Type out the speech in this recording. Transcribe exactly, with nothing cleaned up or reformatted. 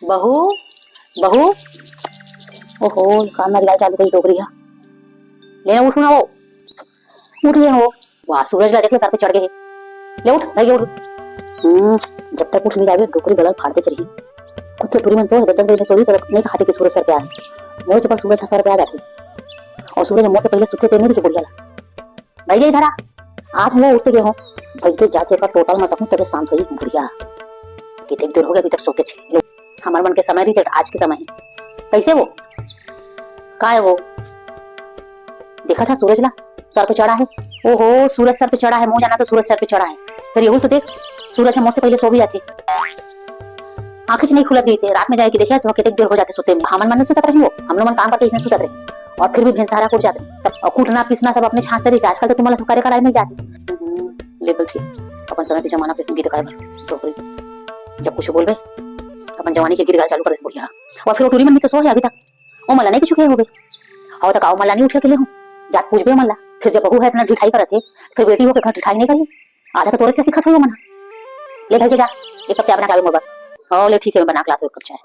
बहू, बहू। ओहो, कान में रियाज चालू करी डोकरी हा। ले ना, उठो ना वो। उठ गए हो। वाह, सूरज ला देख ले, सर पे चढ़ गए हे। ले उठ, भाई उठ। हम्म, जब तक उठ नहीं जावे, डोकरी गला फाड़ दे चली। खुद के टूरी मन सोच, दस बजे सोई, तब नहीं खाते कि सूरज सर पे आ। मोर चपर सूरज हा सर पे आ जाते। और सूरज मोर से पहले सुते पे नहीं दिखे बुढ़िया ला। भाई, इधर आ। आज मैं उठते गए हूँ। भाई, के जाके का टोटल में सकूं, तबे शांत होई बुढ़िया। कितने देर हो गया अभी तक सो के छे। लो, हमारे मन के समय रही, आज के समय है। कैसे वो? का है वो? देखा था सूरज ला, सर पे चढ़ा है। ओहो, सूरज सर पे चढ़ा है, मोर जाना तो सूरज सर पे चढ़ा है। फिर ये तो देख, सूरज है, मोर से पहले सो भी जाते। आँखें नहीं खुलत रही से, रात में जाए के देखे, तो कितने देर हो जाते सोते में। हमन मन नहीं सुतत रही वो, हम लोग मन काम करके इसने सुतत रही। और फिर भी भेंसारा कुट जाते। तब और कूटना पीसना सब अपने हाथ से रही, आजकल तो तुम्हारा करे कराई मिल जाते। हम्म, ले बोल ठीक, अपन समय के जमाना पे गीत गाए बर, डोकरी। जब कुछ बोलबे, अपन जवानी के गीत गाए चालू कर दे बुढ़िया। और फिर वो टूरी मन भी तो सो है अभी तक, वो मन ला नहीं कुछ कहे होबे। और तक आओ मन ला नहीं उठे के ले हूँ, जात पूछबे मन ला। फिर जब बहू है इतना ढिठाई करत है, फिर बेटी हो के घर ढिठाई नहीं करी। आधा तो तोरे से सिखत हुई वो मन। ले भाई के जा, एक कप चाय बना के आवे मोर बर। ओ ले ठीक है, मैं बना के लात हूँ एक कप चाय।